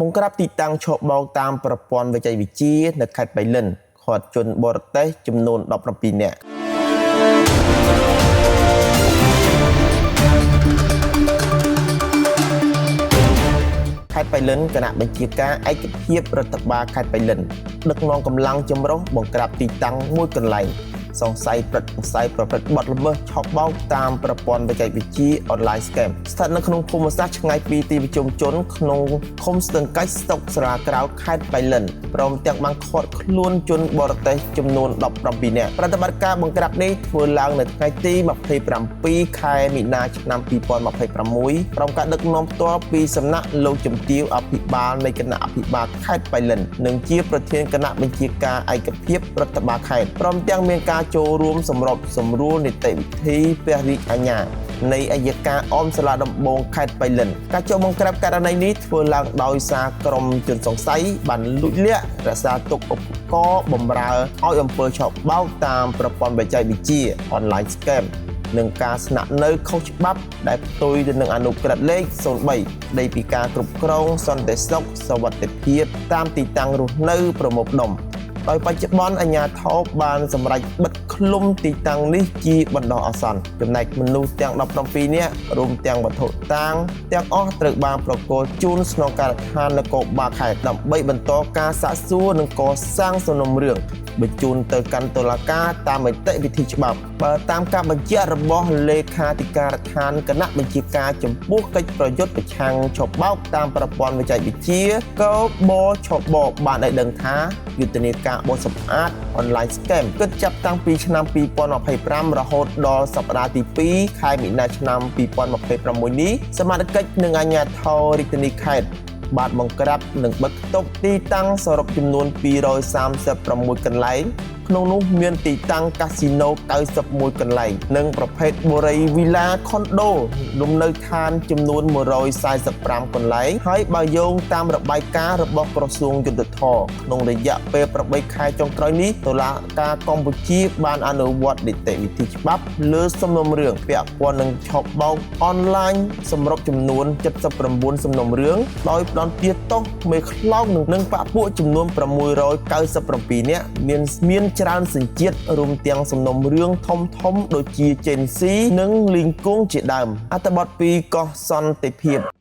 បង្ក្រាបទីតាំងឆបោកតាមប្រព័ន្ធបច្ចេកវិទ្យានៅខេត្តបៃលិនឃាត់ជនបរទេសចំនួន17នាក់ខេត្តបៃលិនគណៈបញ្ជាការឯកភាពរដ្ឋបាលខេត្តបៃលិនដឹកនាំកម្លាំងចម្រុះបង្ក្រាបទីតាំងមួយកន្លែងសង្ស័យព្រឹត្តសង្ស័យប្រព្រឹត្តបទល្មើសឆបោកតាមប្រព័ន្ធបច្ចេកវិទ្យាអនឡាញ scam ស្ថិតនៅក្នុងភូមិសាស្ត្រឆ្ងាយពីទីប្រជុំជនក្នុងឃុំស្ទឹងកាច់ស្រុកសារាក្រៅខេត្តបៃលិនព្រមទាំងបានឃាត់ខ្លួនជនបរទេសចំនួន17នាក់ប្រតិបត្តិការបង្ក្រាបនេះធ្វើឡើងនៅថ្ងៃទី27ខែមីនាឆ្នាំ2026ក្រោមការដឹកនាំផ្ទាល់ពីសំណាក់លោកជំទាវអភិបាលនៃគណៈអភិបាលខេត្តបៃលិននិងជាប្រធានគណៈបញ្ជាការឯកភាពរដ្ឋបាលខេត្តព្រមទាំងមានការចូលរួមសម្របសម្រួលនីតិវិធីព្រះរាជអាជ្ញានៃអយ្យការអមសាលាដំបងខេត្តបៃលិនការចុះបង្ក្រាបករណីនេះធ្វើឡើងដោយសារក្រុមជនសង្ស័យបានលួចលាក់រក្សាទុកឧបករណ៍បម្រើឲ្យអំពើឆបោកតាមប្រព័ន្ធបច្ចេកវិទ្យា online scam និងការស្នាក់នៅខុសច្បាប់ដែលផ្ទុយទៅនឹងអនុក្រឹត្យលេខ03ស្ដីពីការគ្រប់គ្រងសន្តិសុខសុវត្ថិភាពតាមទីតាំងរស់នៅប្រមូលផ្ដុំដោយបច្ចុប្បន្នអាជ្ញាធរបានសម្រេចបិទឃ្លុំទីតាំងនេះជាបណ្ដោះអាសន្នចំណែកមនុស្សទាំង17នាក់រួមទាំងវត្ថុតាងទាំងអស់ត្រូវបានប្រគល់ជូនស្នងការដ្ឋាននគរបាលខេត្តដើម្បីបន្តការសាកសួរនិងកសាងសំណុំរឿងបញ្ជូនទៅកាន់តុលាការតាមនីតិវិធីច្បាប់បើតាមការបញ្ជាក់របស់លេខាធិការដ្ឋានគណៈបញ្ជាការចំពោះកិច្ចប្រយុទ្ធប្រឆាំងឆបោកតាមប្រព័ន្ធបច្ចេកវិទ្យាកបឆបបានឲ្យដឹងថាយុទ្ធនាការបោសសម្អាត online scam គិតចាប់តាំងពីឆ្នាំ2025រហូតដល់សប្តាហ៍ទី2ខែមីនាឆ្នាំ2026នេះសមត្ថកិច្ចនិងអាជ្ញាធររាជធានីខេត្តបានបង្ក្រាបនិងបិទខ្ទប់ទីតាំងសរុបចំនួន236កន្លែងក្នុងនោះមានទីតាំងកាស៊ីណូ91កន្លែងនិងប្រភេទបុរីវីឡាខុនដូលំនៅឋានចំនួន145កន្លែងហើយបើយោងតាមរបាយការណ៍របស់ក្រសួងយុត្តិធម៌ក្នុងរយៈពេល8ខែចុងក្រោយនេះតុលាការកម្ពុជាបានអនុវត្តនីតិវិធីច្បាប់លើសំណុំរឿងពាក់ព័ន្ធនឹងឆបោកអនឡាញសម្រុបចំនួន79សំណុំរឿងដោយផ្ដន្ទាទោសមេខ្លោងនិងបក្ខពួកចំនួន697នាក់មានច្រើនសញ្ជាតិរួមទាំងសំណុំរឿងធំធំដូចជាចេនស៊ីនិងលីងគងជាដើមអត្ថបទពីកោះសន្តិភាព។